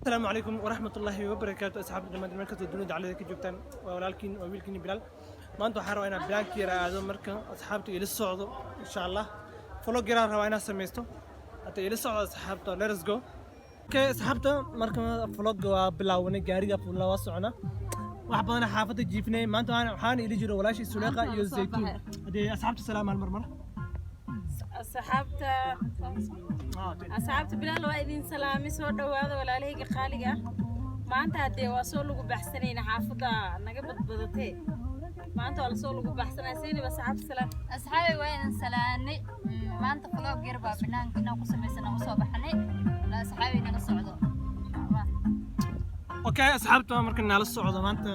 Asalaamu calaykum waraxmatullaahi wabarakaatu, asxaabta dhammaan meel kastoo dunida dacalada ka joogtaan. Waa walaalkiin, waa wiilkiin Bilaal. Maanta waxaan rabaa inaan bilaanka yara aado. Marka asxaabta ila socdo, insha Allah vlog yaraan rabaa inaan sameysto. Hadda ila socdo asxaabta, let us go. Okay asxaabta, marka vlog waa bilaawanay, gaariga fuulna waa socona. Wax badan xaafadda jiifnay maanta. Waxaan ila jiro walaashii Suleeqa iyo Zaytuun. Haddee asxaabta salaamaan mar mar. Asxaabta, asxaabta Bilaal waa idin salaamay. Soo dhowaada walaalahayga qaaliga ah. Maanta haddee waa soo lagu baxsanayna, xaafadda naga badbadatee. Maanta waa lasoo lagu baxsanaya. Seynab, asxaabta salaam. Asxaabi, waa idin salaanay. Maanta vlog yar baa banaanka inaan ku samaysana usoo baxnay. La asxaabi nala socdo, insha Allah. Okay asxaabta, marka nala socdo. Maanta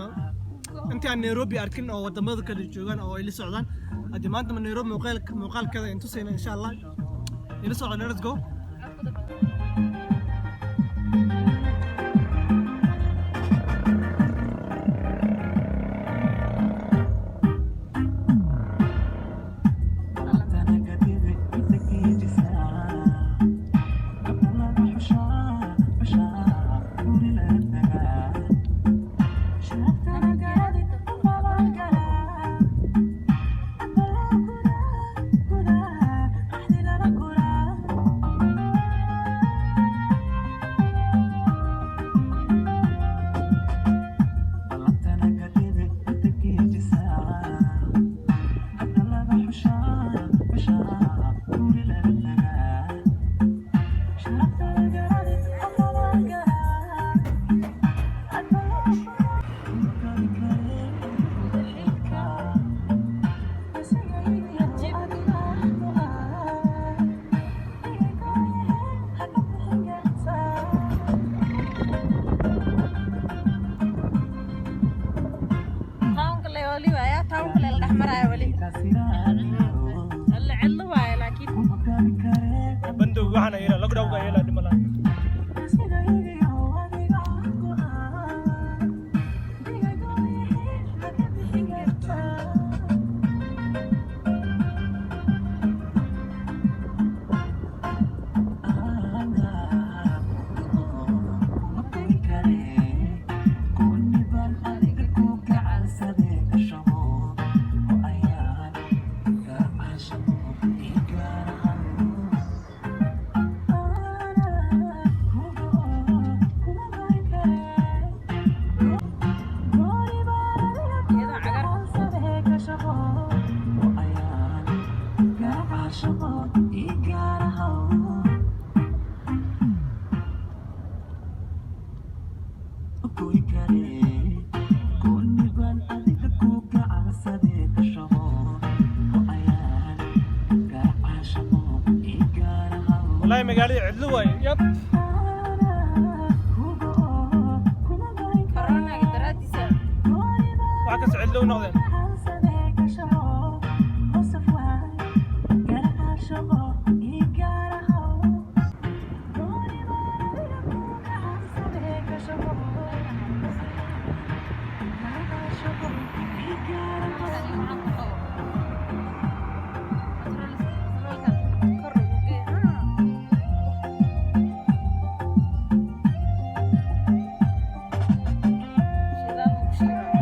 intii aan Nairobi arkin oo wadamada kale joogaan oo ay la socdaan, haddii maanta ma Nairobi muuqaalkeeda in tusayna, insha Allah. Ila socdo, let us go. Townka le wali waaya, townka le la dhex maraayo wali. Alla cidlo waaya laakiin. Bandowga waxaana yeela, lockdownka yeela dhimala. Iyadoo cagar. Wallahi magaalada cidlo waaye, yab. Koronaga daraadiisa. Wax kasta cidlo u noqdeen. Waxaan ku qabo. Kor ugu gee. Shidaal ugu shiidaa.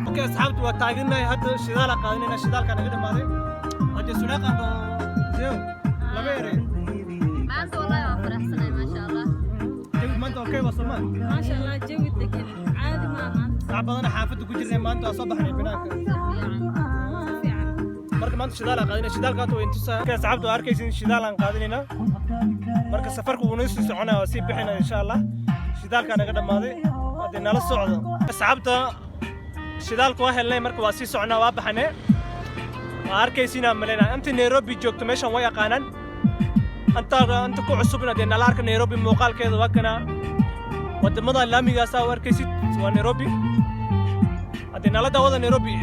Okay asxaabta, waa taaganahay hadda, shidaala qaadanayna, shidaalka naga dhamaaday. Hadda Suleeqa oo zeo laba eray. Maanta wallahi waan faraxsanahay, maasha Allah. Jawi maanta okay waa Soomaal. Maasha Allah, jawi degan, caadi maa maanta. Wax badan xaafadda ku jirnay, maanta waa soo baxnay banaanka. Si fiican, si fiican. Marka maanta shidaal aan qaadanay, shidaalka hadda way intusaa. Marka asxaabta waa arkaysin, shidaal aan qaadanayna. Marka safarku wuu noo sii soconaya, waa sii bixinaya insha Allah. Shidaalkaa naga dhammaaday, haddii nala socdo asxaabta. Shidaalka waa helnay, marka waa sii soconaa, waa baxnay. Waa arkaysiinaa malaynaa inta Nairobi joogto meeshan way yaqaanaan. Inta ku cusubna dee nala arka Nairobi muuqaalkeeda. Waa kana wadamada laamigaasaa u arkaysid, waa Nairobi. Haddii nala daawada Nairobi.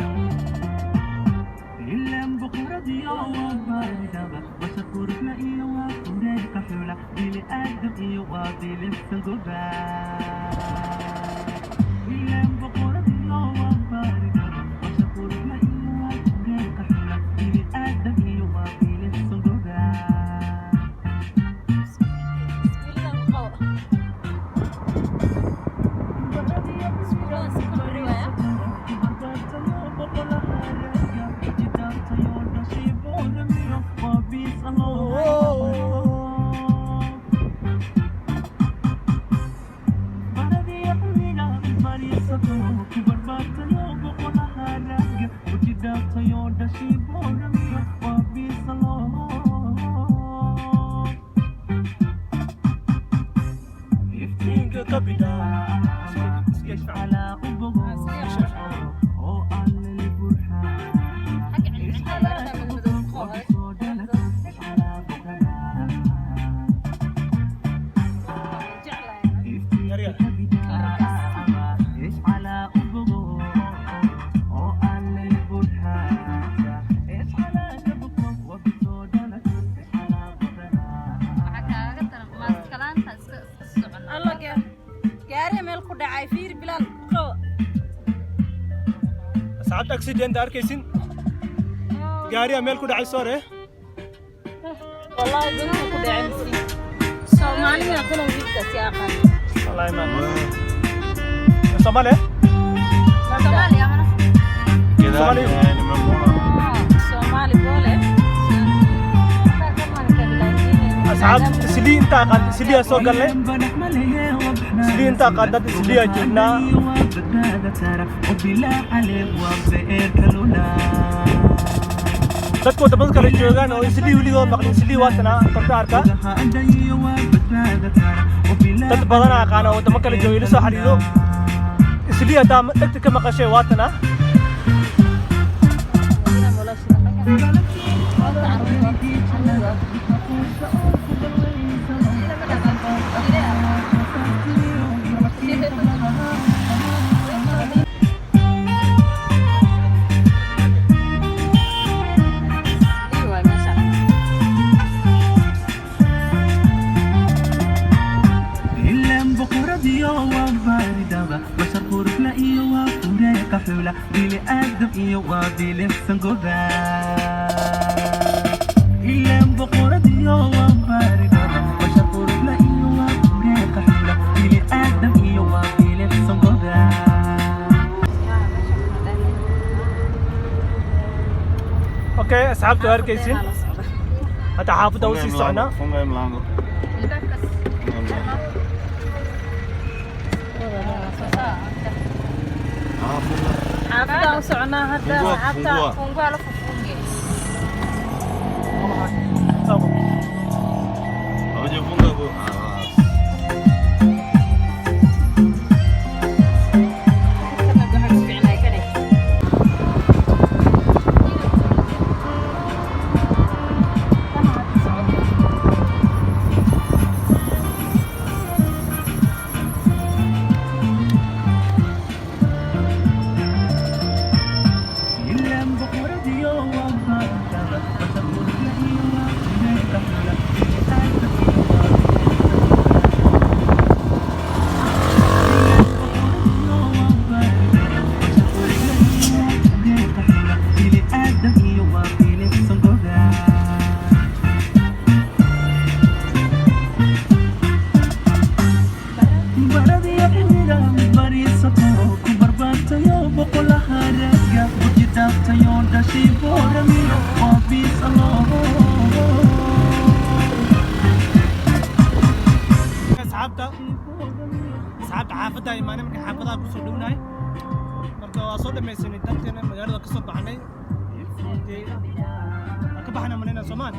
Iftiinka ka bidhaa. Xagga cilcilada madmadow ku qoray. Jeclahay. Yar yar. Waxaa kaaga daran maaskalaanta iska socon. Alla gaariga meel ku dhacay, fiir Bilaal ku qabo. Asxaabta, accident arkaysin, gaariyaa meel ku dhacay soore. Wallahi godka ku dhacay miskiin. Soomaaliga kulan wiilkaas yaa aqaan. Wallahi ma Soomaali. Soomaaliya mana? Soomaali. Soomaali boole. Asxaab, Islii intaa qaad, Isliyaa soo galnay. Islii intaa qaad, dad Isliyaa joognaa. Dadka wadamada kale joogaan oo Islii weligood maqlin, Islii waatanaa korka arkaa. Dad badan aqaana oo wadamo kale jooga ila soo xiriiro. Islii haddaa dhegta ka maqashay, waatanaa. Ilaan boqoradiyo waa baaridaba, bashar quruxla iyo waa fureeqa xula, bili aadam iyo waa bilicsan goba. Ilaan boqoradiyo waa baaridaba, bashar quruxla iyo waa fureeqa xula, bili aadam iyo waa bilicsan goba. Okay asxaabta, waa arkaysin, hadda xaafadda usii socnaa. Funga mlango. Albaabkaas. Ah, funga. Xaafadaan u soconaa hadda. Fungua, asxaabta. fungua. Fungua la fufunge. Hawajafunga ku. Ah. Waxaa ku fiicnaa kane. Ilaan boqoradiyo waa baaridaba, bashar quruxla iyo waa fureeqa xula, bili aadam iyo waa bilicsan goba. Bili aadam iyo waa bilicsan goba. Baradiyo cilmiga bariisato ku barbaartayo, boqolaha ragga bujidaabtayo, dhashay booramiyo waa biisalo. Asxaabta, xaafadda imaanay. Marka xaafadaha kusoo dhownahay, marka waa soo dhamaysanay danteena, magaalada ka soo baxnay. Dee, waan ka baxnay malayna Soomaali.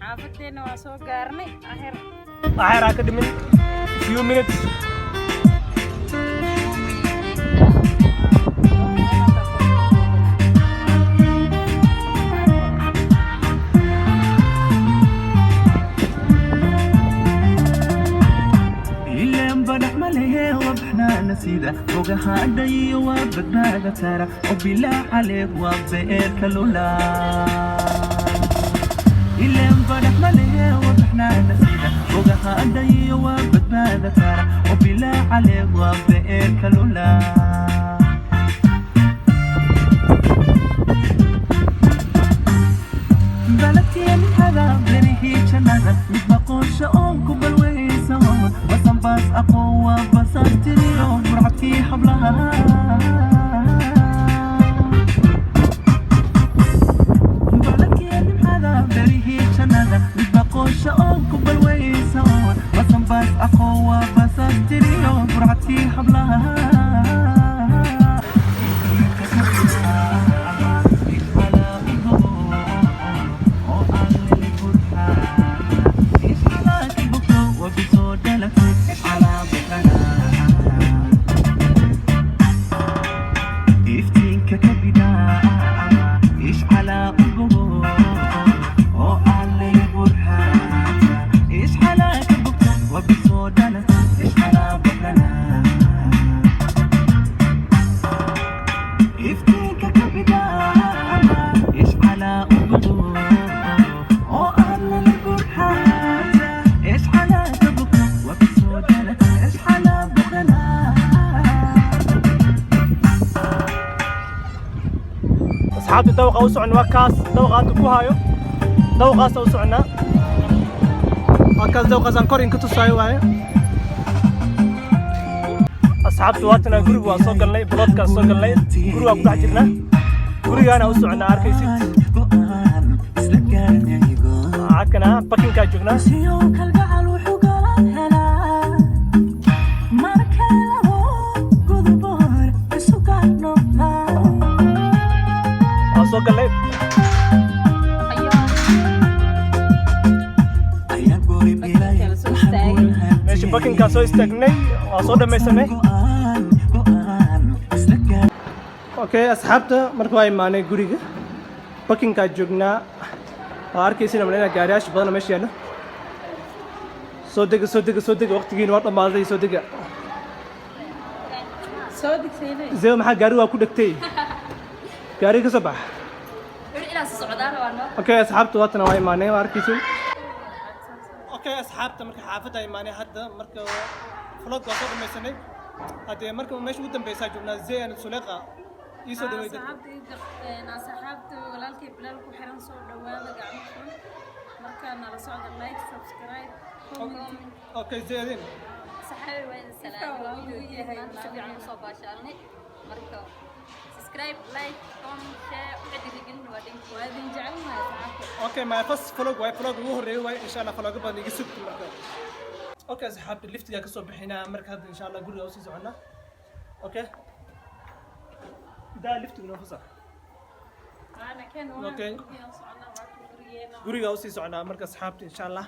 Xaafadeenna waa soo gaarnay axir. Waxyar ka dhimin, few minutes. Ilaan badhax malehe wabxnaana sida ogahaadhayo waa badbaada tara oo bilaa caleeg waa beerka lula. Ilaan badhax malehe wabxnaana sida ogahaadhayo waa badbaada tara oo bilaa caleeg waa beerka lula. Jannada mid baqoosha oon ku balweysa, basanbaas aqoon waa basaastiriyo burcadkii hablaha. Baladkii nimcada, berihii jannada, mid baqoosha oon ku balweysa, basanbaas aqoon waa basaastiriyo burcadkii hablaha. Iftiinka ka bidaama ishcalaa ugogo oo allay burxaata, ishcalaa ka bogta wabisoo dhalata, ishcalaa boqrana. Iftiinka ka bidaama ishcalaa ugogo oo allay burxaata, ishcalaa ka bogta wabisoo dhalata, ishcalaa boqrana. Asxaabta, dawaqa u socon waa kaas. Dawaqa hadda ku hayo, dawaqaasa u soconaa, waa kaas. Dawaqaasaan kor in ka tusaayo waaye. Asxaabta, waatana guriga waa soo galnay, plotkaan soo galnay, gurigaa ku dhex jirnaa, gurigaana u soconaa, arkaysid. Go'aan isla gaarnaygo. Cadkana parkingkaa joognaa. Siyo kalgacal wuxuu galan helaa markay labo gudboon isu gaadhnaa. Waa soo galnay. Ayo. Ayaan guri bilay. Parkingka la soo istaagay. Meesha parkingkaa soo istaagnay, waa soo dhammaysanay. Go'aan go'aan isla gaar. Okay asxaabta, marka waa imaanay guriga, parkingkaa joognaa, waa arkaysin malina gaariyaasha badan oo meesha yaalo. Soo dega, soo dega, soo dega, waqtigiina waa dhammaaday, soo dega. Soo digsaynay. Zeo, maxaa gaari waa ku dhegtay? Gaariga ka soo bax. Weli inaan soo socdaan waa noo. Okay asxaabta, waatana waa imaanay, waa arkaysin. Okay asxaabta, marka xaafadda imaanay hadda, marka vlog waa soo dhamaysanay. Haddee marka meesha ugu dambeysaa joognaa. Zey and Suleeqa, ii soo dhaweey dadka. Asxaabta, walaalkay Bilaal ku xiran, soo dhawaada, gacmo furan. Markaa nala socda, like, subscribe, comment. Okay Zey, adin. Saxaabi, waa idin salaamay. Waa uu yahay. Maanta si fiican usoo baashaalnay. Marka subscribe, like, comment, share, wixii dhiirigelin waa dhinka. Waa idin jecelnahay, asxaabta. Okay, my first vlog waay, vlog ugu horreeyay waay. Insha Allah vlog badan iga sugti. Marka okay asxaabta, liftigaa kasoo bixinaa. Marka hadda insha Allah guriga usii soconnaa. Okay, daa liftiga noo fasax. Waana kan waan Okay. gurigeena soconaa, waa ku gurigeena. Guriga usii soconaa. Marka asxaabta, insha Allah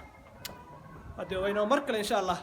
haddee waynoo mar kale, insha Allah.